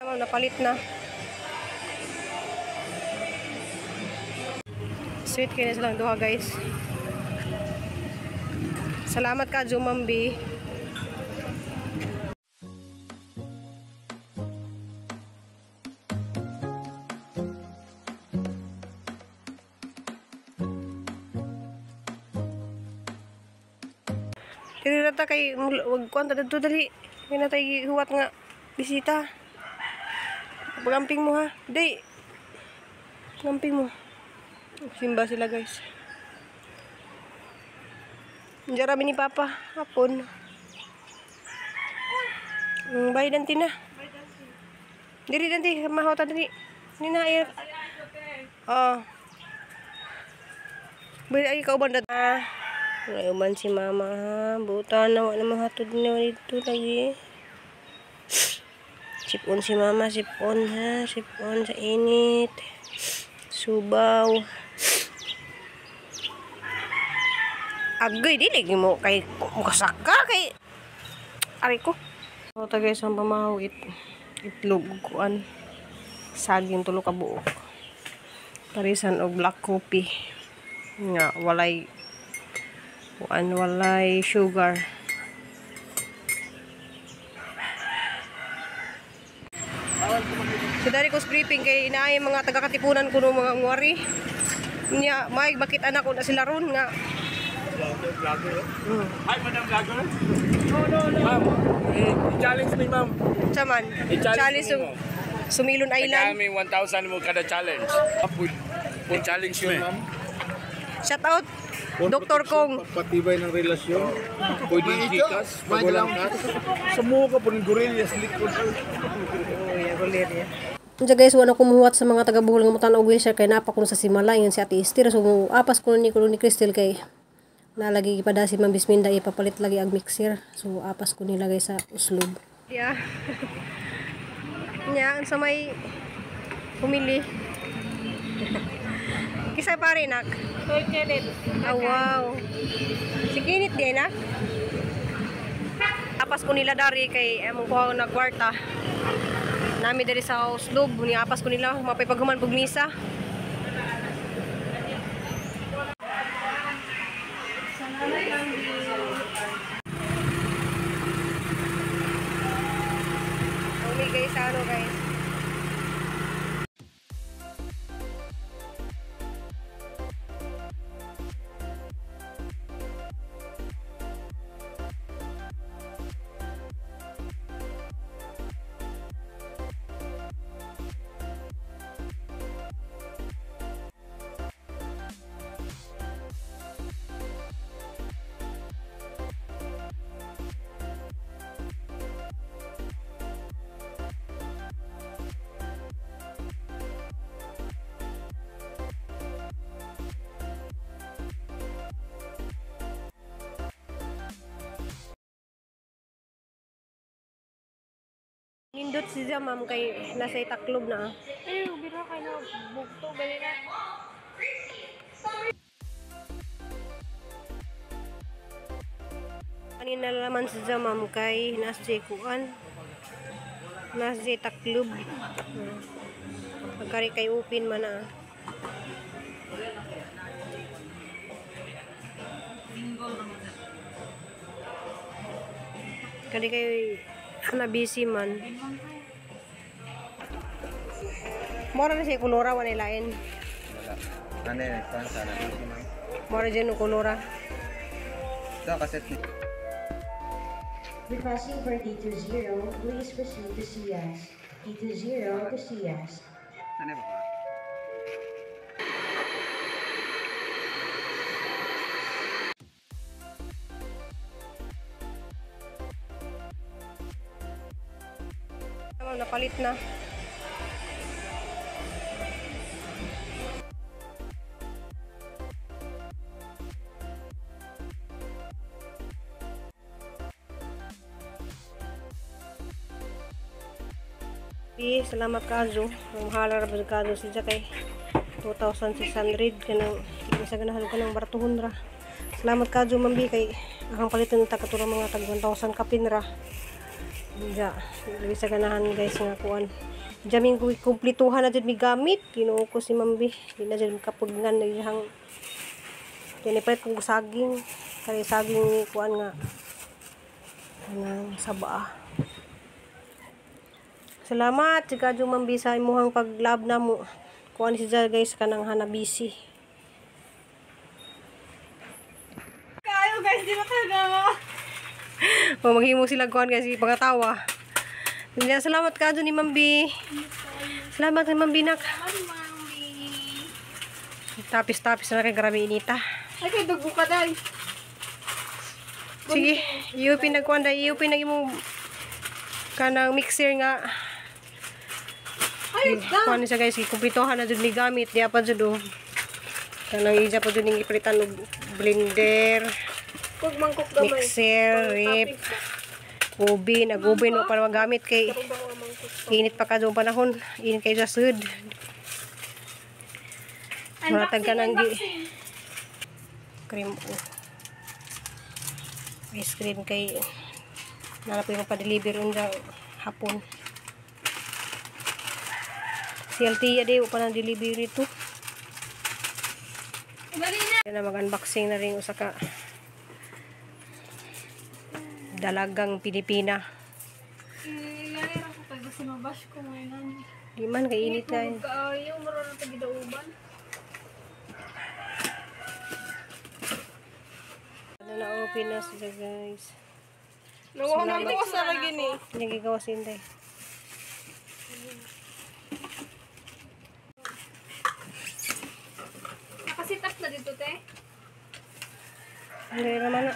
Ma'am, napalit na. Sweet kayo na silang duha, guys. Salamat ka, Jumambi. Dili na ta kay wag kuan ta didto dali. Kay na tay huwat nga bisita. Pagamping mo ha. Di. Gamping mo. Simba sila, guys. Diyan ni Papa hapon. Bye danti na. Diri danti mahota diri. Ni na ay. Oh. Bye ay kauban da. Ngayon man si Mama ha. Buta na wala mahatod na dito lagi. Sipon si Mama, sipon ha, sipon sa init. Subaw. Agay dili mo kay mukasaka kay aray ko. So ta guys ang pamahaw itlog kuan. Saging tulo ka buok. Parisan og black coffee nga walay kuan, walay sugar. So dari ko briefing kay inaay mga taga-Katipunan kuno mga ngwari. Nya may bakit anak ko na sila ron nga. Vlogger. Hi, Madam Vlogger. No, no, no. Ma'am, i-challenge me, ma'am. Chaman. I-challenge mo. Sumilon Island. Kami 1,000 mo kada challenge. I-challenge me, ma'am. Shout out Dr. Kong. Patibay ng relasyon. Pwede i-gcash pag walang cash. Sa mukha po ng gorilla sa likod. Oh, yeah, gorilla. Unsa guys, wala ko muhuwat sa mga taga Bohol nga motan-og wheelchair kay napa kuno sa Simala ingon si Ate Esther. So apas kuno ni Crystal kay nalagi ipada si Ma'am Bisminda ipapalit lagi ang mixer. So apas ko nilagay sa uslob. Yeah. Nya sa may pumili. Kisa pare nak. Soy Kenneth. Ah, wow. Si Kenneth din nak. Apas ko nila dari kay among kuha na kwarta. Nami diri sa uslob, ni apas ko nila mapay paghuman pug misa. Umi guys, ano guys. Nindot siya ma'am kay nasa itaklob na. Ay, bira kay na bugto gali na. Kanina naman siya ma'am kay nasa kuan. Nasa taklob. Pagkari kay upin man na. Kani kay ana busy man. Mora na siya kulora wala lain. Wala. Ano yun? Sana busy man. Mora dyan yung kulora. Ito kaset ni. Requesting for D20, please proceed to CS. D20 to CS. Ano ba? Ma'am, napalit na. Salamat kazo. Ang mahal ra ba kazo siya kay 2,600 kanang isa ganahan ko ng baratuhon ra. Salamat kazo Ma'am B kay akang palitan ta katura mga tag 1,000 kapin ra. Ja, sa ganahan guys nga kuan. Diyan mi kumplituhan na jud mi gamit. Ginoo ko si Ma'am B. Di na jud kapugnan na iyang diyan ipalit kong saging. Kay saging ni kuan nga kanang sabaa. Salamat si kadyo Ma'am B sa imuhang paglab na mo. Kuan siya guys kanang Hanabishi. Kayo guys, di ba talaga mo? O maghimo sila kuan guys pangatawa. Salamat kadyo ni Ma'am B. Salamat ni Ma'am B nak. Salamat, Ma'am B. Tapis-tapis na kay grabe inita. Ay, kay dugo ka dai. Sige, iyo pinagkuan dai, iyo pinag imong kanang mixer nga. Ay, da. Kuan siya guys, kumpletohan na jud mi gamit diya pa jud oh. Kanang ija pa jud ning ipalitan og blender, Kug mangkok gamay. mixer, rip, oven, ag oven mo para magamit kay init pa kadtong panahon, init kay sa sud. Maratag ka ng cream oh. Ice cream kay nalapoy mo pa-deliver unda hapon. Si Althea di pa nang delivery to. Dali na. Yan na mag-unboxing na rin usa ka dalagang Pilipina. Yari ra ko kay gusto mabash ko ngayon. Di man kay init na. Kaayo mura na tagidauban. Ano na open na sila guys. Nawa na ko sa lagi ni. Nagigawas inday. Nakasit up na dito te. Hindi naman na.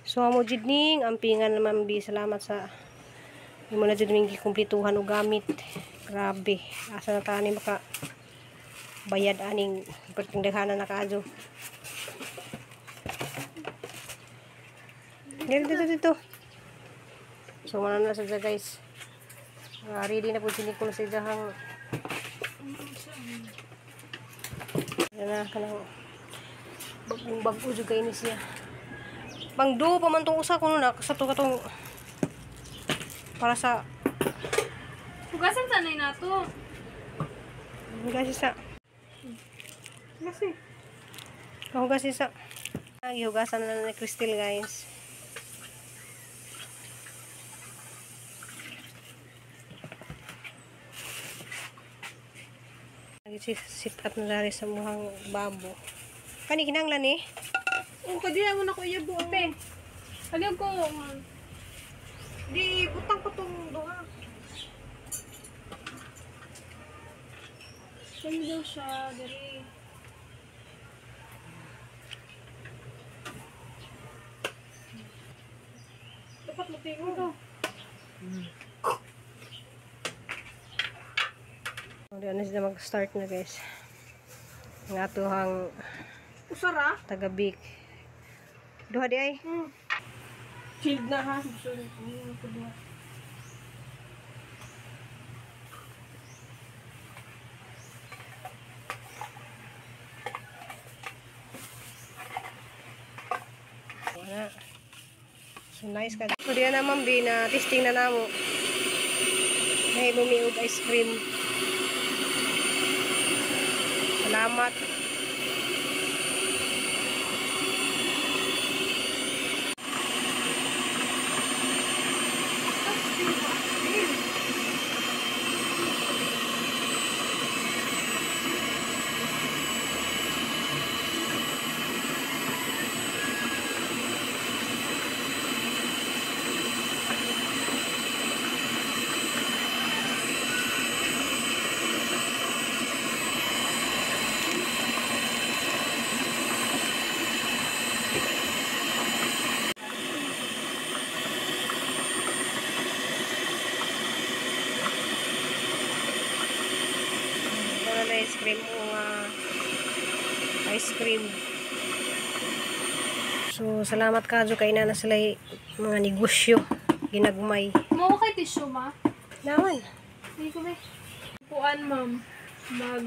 So amo jud ning ampingan naman bi salamat sa imo na jud ning gikumplituhan og gamit. Grabe. Asa na ta ani maka bayad aning pertingdaghanan na kaadyo. Dito dito dito. So mana na sa guys. Ready na po si Nicole sa iyang na kanang bagong-bago jud kay ni siya. Pangduo pa man tong usa kuno na sa to katong para sa Hugasan sanay nato. hugas isa. Kasi Hugas isa. Gihugasan na ni Crystal guys. Sit up na dari sa muhang babo. Kani kinahanglan ni? Oh, kadi mo na ko iya buote. Aliyog ko. Di butang ko tong duha. Saan daw siya diri? Dapat matingo to. Di na sila mag-start na guys. Ang atuhang Usara? taga-bake. Duha di ay. Chilled na ha. Sorry. Wala. So nice ka. So diyan naman bi na testing na namo. May bumi og ice cream. Salamat. Ice cream o ice cream. So salamat kadyo kay na sila mga negosyo ginagmay. Mo kay tissue ma? Naman. Hindi ko be. Kuan ma'am, mag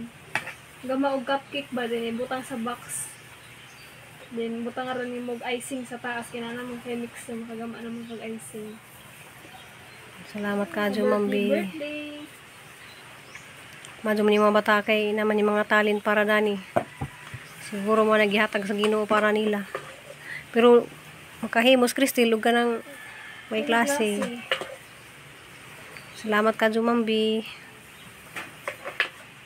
gama og cupcake ba din ibutang sa box. Then butang ron nimo og icing sa taas kay na mo kay mix na makagama na mo pag icing. Salamat ka Ma'am B. Birthday. Madyo man yung mga bata kay naman yung mga talent para dani. Siguro mo naghihatag sa Ginoo para nila. Pero makahimos Cristel ug kanang may klase. Salamat ka Ma'am B.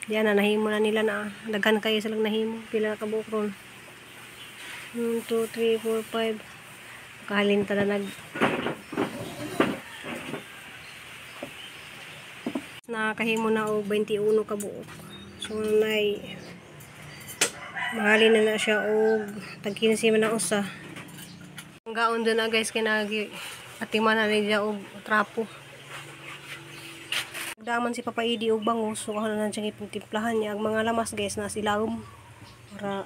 Diyan na nahimo na nila na daghan kayo silang nahimo pila na kabuok ron. 1 2 3 4 5. Kahalin ta na nag nakahimo na og 21 ka buok. So nay mahalin na na siya og tag 15 man na usa. Ang gaon dun na guys kay nagi atiman na niya og trapo. Daman si Papa Idi og bangus, so ako na siyang ipintimplahan niya ang mga lamas guys na silawom para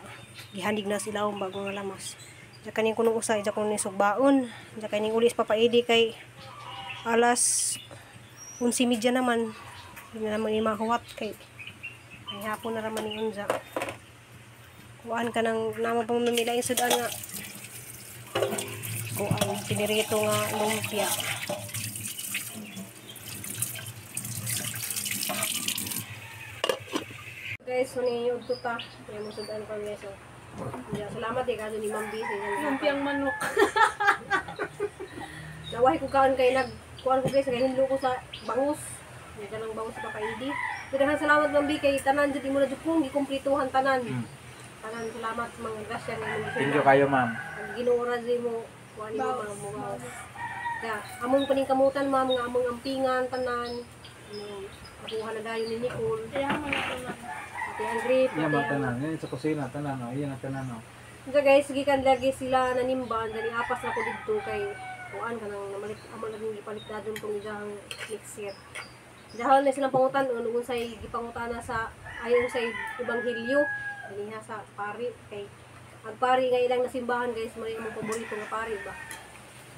gihanig na silawom bago nga lamas. Diya kaning kunong usa, diya kuno ni sugbaon. Diya kaning ulis Papa Idi kay alas 11:30 naman. Hindi na naman ni mahuwat kay ay hapon na raman ni unja. Kuan ka nang naman pang mamila yung sudan nga. Kuan pinirito nga lumpia. Guys, so ni udto ta. Kaya mo sudan ko guys. So. Yeah, salamat eh kaso ni Ma'am B sa inyong Lumpiang manok. Nawahi ko kaon kay nag kuan ko guys, naghinlo ko sa bangus. May kanang bangus sa Papa Idi. Daghang salamat Ma'am B kay tanan jud imo na jud kong gikumplituhan tanan. Tanan salamat mga grasya nga imong Thank you kayo, ma'am. Ang Ginoo ra jud mo kuan nimo ma'am mo. Ya, among paning kamutan ma'am nga among ampingan tanan. Ano, nakuha na dayon ni Nicole. Kaya mo na ito ma'am. Pati ang grip, Iya, pati ma'am, ang tanan. Yan sa kusina, tanan, oh. Iyan ang tanan, oh. Unsa guys, gikan lagi sila nanimba dani apas na ko didto kay kuan kanang namalit amo lagi gipalit dadon tong iyang mixer. Dahil na silang pangutan on unsay gipangutana sa ayon sa ebanghelyo dinhi sa pari kay ang pari nga ilang nasimbahan guys mo imong paborito nga pari ba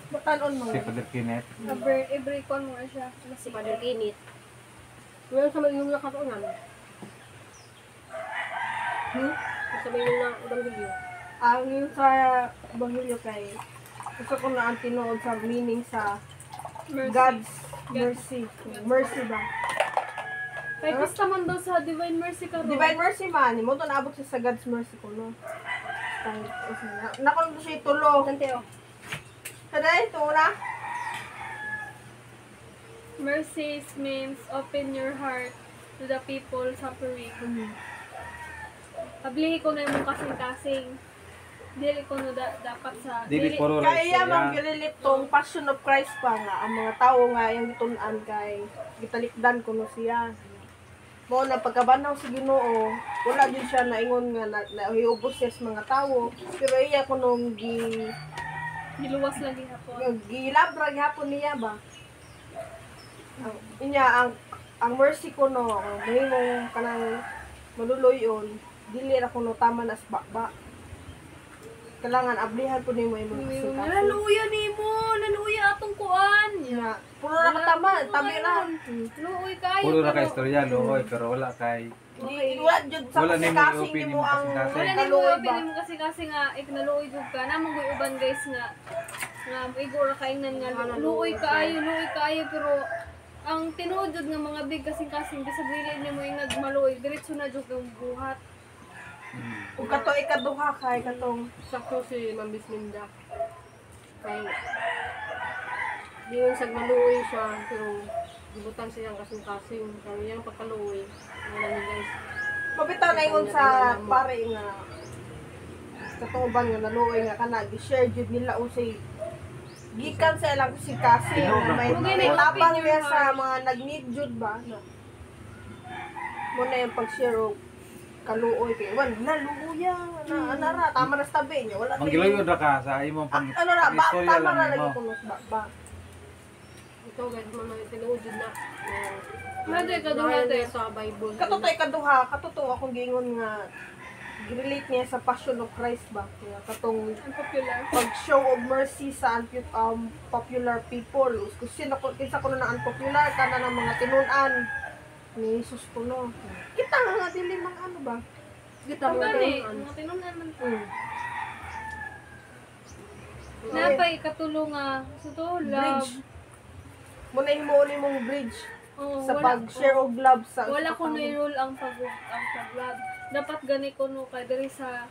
Matanon mo. Si Father Kenneth. Every con mo na siya. si Father Kenneth. Ngayon sa may inyong nakatunan. Sa may inyong na ebanghelyo. Ang yung sa Ebanghelyo kay gusto ko na ang tinuod sa meaning sa Mercy. God's mercy. Mercy ba? Kay pista man daw sa Divine Mercy karon. Divine mercy man, mo to naabot siya sa God's mercy ko no. Nakon siya tulo. Tante oh. Kaday ito na. Mercy means open your heart to the people suffering. Ablihi ko na imong kasing-kasing. Dili ko no dapat sa Dili puro Kaya rice. iya man gililip tong Passion of Christ pa nga ang mga tawo nga yung gitun-an kay gitalikdan kuno siya. Mao na pagkabanaw sa Ginoo, wala jud siya naingon nga nahiubos siya sa mga tawo, pero iya kunong gi giluwas lang gihapon. gilabra gihapon niya ba. Ang inya ang mercy kuno, ang mahimong kanang maluloyon, dili ra kuno tama na sa bakba. Kailangan ablihan po nimo imong kasing-kasing. Naluya nimo, naluya atong kuan. Nga, puro na katama, tabi na. Luoy kayo. Puro na kay istorya, luoy, pero wala kay... Di, wala jud sa Wala nimo kasing-kasing i-open nimo nimo ang kasing-kasing. Wala nimo kaluoy open ba. nimo kasi kasi nga if naluoy jud ka, namang goy uban guys nga nga igo ra kaingnan nga luoy kaayo, luoy kaayo pero ang tinuod jud nga mga big kasing-kasing bisag dili nimo yung nagmaluoy, diretso na jud ang buhat. Ug kato ikaduha kay katong Sakto si Ma'am Bisminda. Kay diyon sa maluoy siya pero gibutan siya ang kasing-kasing kaya iyang pagkaluoy. Ano ni guys. mabitaw na ingon sa pare nga katong uban nga naluoy nga kana gi-share jud nila unsay gikan sa ilang kasing-kasing Tinuod may na po. tabang niya sa mga nag-need jud ba no. Mo na yung pag-share og kaluoy kay wan naluoya na anara tama na sa tabi niya wala Manggiloyon ra ka sa imong pang ano ra ba istorya tama lang ra lagi nimo. kuno sa ba. Ito guys, mga tinuod jud na. Mado ikaduha Dahil te. sa Bible. Katuto ikaduha, katuto akong giingon nga girelate niya sa Passion of Christ ba. Nga katong Unpopular. pag-show of mercy sa popular people. Kung sino ko kinsa kuno na unpopular kana ng mga tinun-an ni Jesus kuno. Kita nga nga dili mang ano ba. Kita mo Gani, ano. mga tinun-an man. Napay katulo nga sa to love. Bridge. Muna himuon nimong bridge Oo, sa wala- pag-share og love sa Wala ko na role ang pag love. Dapat gani ko no kay diri sa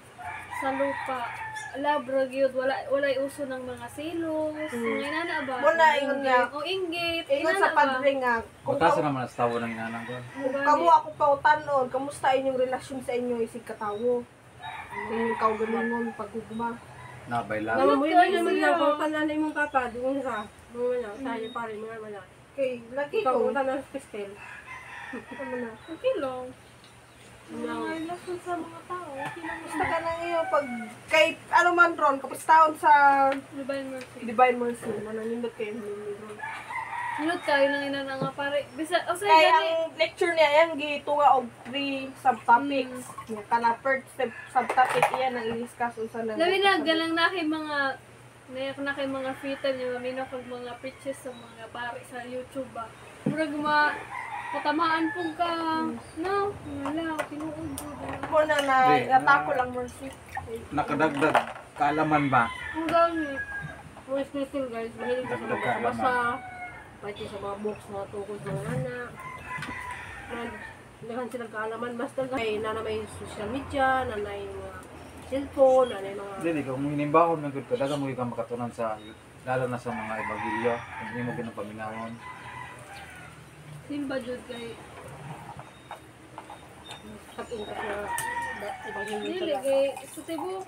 lupa. Love ra gyud, walay uso ng mga selos, mga inana ba? Muna, ingon nga. O inggit, Ingon sa inana ba? padre nga kung Butasan naman sa tawo ng inanang ko. kung kamo ako pautanon, kamusta inyong relasyon sa inyo isig katawo? Inyong kaugalingon paggugma. Nabay lang. Alam mo Kayo yun, naman siya. lang kung tanan imong papa doon sa mga na tayo pare mga wala. Kay lagi Ikaw ko. tanan sa pistel. Ano na? Okay lang. Mga relasyon sa mga tao, okay lang. Basta ka na ngayon pag kay ano man ron kapustaon sa Divine mercy. Divine Mercy, mananindot kayo nindot ron. Nindot kayo ng inana nga pare. Bisa, o sa Kay gani. ang lecture niya yang gitunga og 3 subtopics. Nga kana first step subtopic iya nang i-discuss unsa nang Labi na galang na kay mga nayak na kay mga free time niya mamino kag mga preaches sa mga pare sa YouTube ba. Murag ma patamaan pong ka. No, wala tinuod jud. Mo na na Di, natako lang mercy. Nakadagdag kaalaman ba? Ang gani. Mga special guys, mahilig ko sa mga Dagdag kaalaman. basa, pati sa mga books na tungkol sa mga anak. Nagdahan silang kaalaman, basta kay nana may social media, nana may mga cellphone, nana may mga... Dili kung hinimbahon man gud ka daghang mo ka makatunan sa lalo na sa mga ebanghelyo kung imo ginapaminawon. Simba jud kay Pag-ingat na ibang hindi dili talaga. kay sa tibuok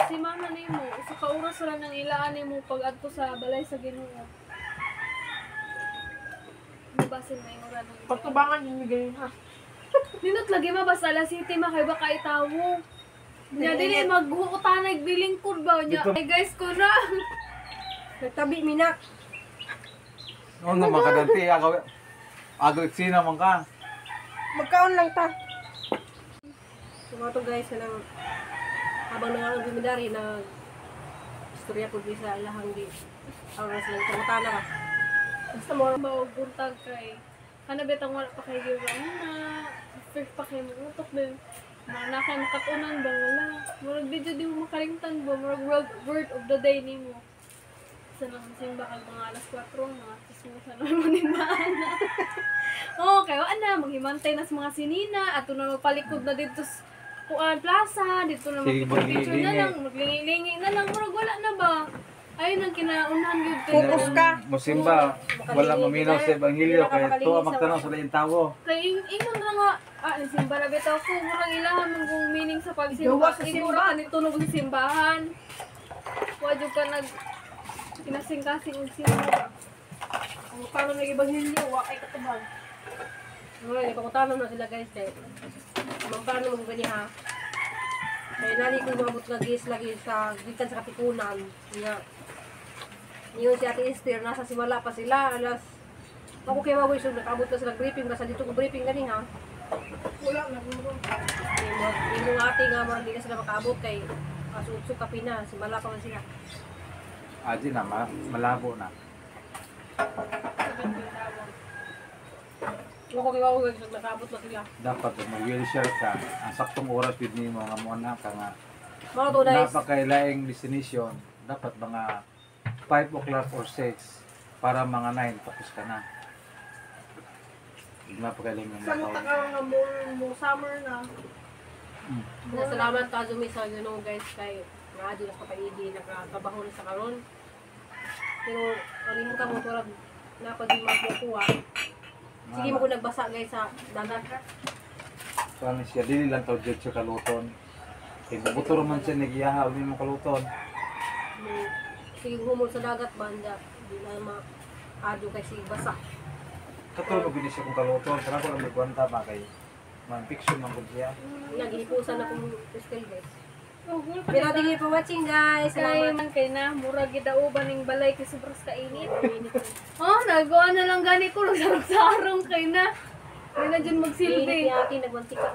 si mama nimo usa ka oras ra nang ilaan nimo pag adto sa balay sa Ginoo. Mabasin na yung oras ng Pagtubangan yung ganyan ha. Ninot lagi mabasa alas city makay baka itawo. Nya dili maghuutanay bilingkod ba nya. Dito- Ay guys ko na. Nagtabi minak. Oo na makadanti agaw agaw eksena man ka. Magkaon lang ta. So mga to guys, kanang habang nangangang bumidari, nag istorya po di sa ilahang di. Ang ras lang pangutana ba. Basta mo Bawag buntag kay kana bitang wala pa kay giwa na. First pa kay mutok din. Mga na kay makatunan ba wala. Murag di jud di mo makalimtan ba murag word of the day nimo. Sa nang simba kag mga alas 4 mga kismusan naman ni maana. Oo, kay wa na maghimantay na sa mga sinina ato na magpalikod na dito sa kuan plaza dito na Sige, magpicture na maglingi-lingi. lang maglingi-lingi na lang murag wala na ba. Ayun ang kinaunhan gyud kay Focus ka. Musimba wala maminaw sa ebanghelyo kay tuwa magtanaw sa laing tawo. Kay ingon ra nga, simba na bitaw ko, murag ilahan man kung meaning sa pagsimba. Gawa sa Igora ka ni tunog sa simbahan. Wa jud ka nag kinasing-kasing og simba. Ang paano nag ebanghelyo wa kay katubang. Ngayon, ipangutana na sila guys kay Mampano mo gani ha. Kaya nani ko mabot lagi lagi sa gikan sa Katipunan. Nga. Ngayon si Ate Esther, nasa simala pa sila, alas ako kay Waboy, so nakaabot na sila briefing, basta dito ko briefing gani ha. Wala na guro. Yung ate nga, murag di na sila makaabot kay kasutsok kape na, simala pa man sila. Aji na malabo na. Ako kay Waboy, so nakaabot na sila. Dapat kung mag-wheelchair ka, ang saktong oras gid nimo nga mo na ka nga Mga to guys, napakailaing destination, dapat mga 5 o'clock or 6 para mga 9 tapos ka na. Napakailaing ng Sa mga ka nga mo summer na. Salamat ka Zumi sa Ginoo guys kay nga na sa paigi nakatrabaho na sa karon. Pero ang imong ka mo turag napag makukuha. Sige mo ko nagbasa guys sa dagat. Kuan siya dili lang tawag jud siya kaluton. Kay bubuto man siya nagiyaha ug mo kaluton. Sige humol sa dagat banda di na ma adyo kay sige basa. Katulog gid siya kung kaluton, kana ko lang magkwanta ba kay man fiction man gud siya. Nagihipusan akong pistol guys. Oh, wala pa Pero thank you for watching guys. Kay Salamat. man kay na murag gidauban ning balay kay sobras kainit. Oh, nagawa na lang gani ko nagsarong-sarong kay na. Di na dyan Init magsilbi. ni ate nagmantika.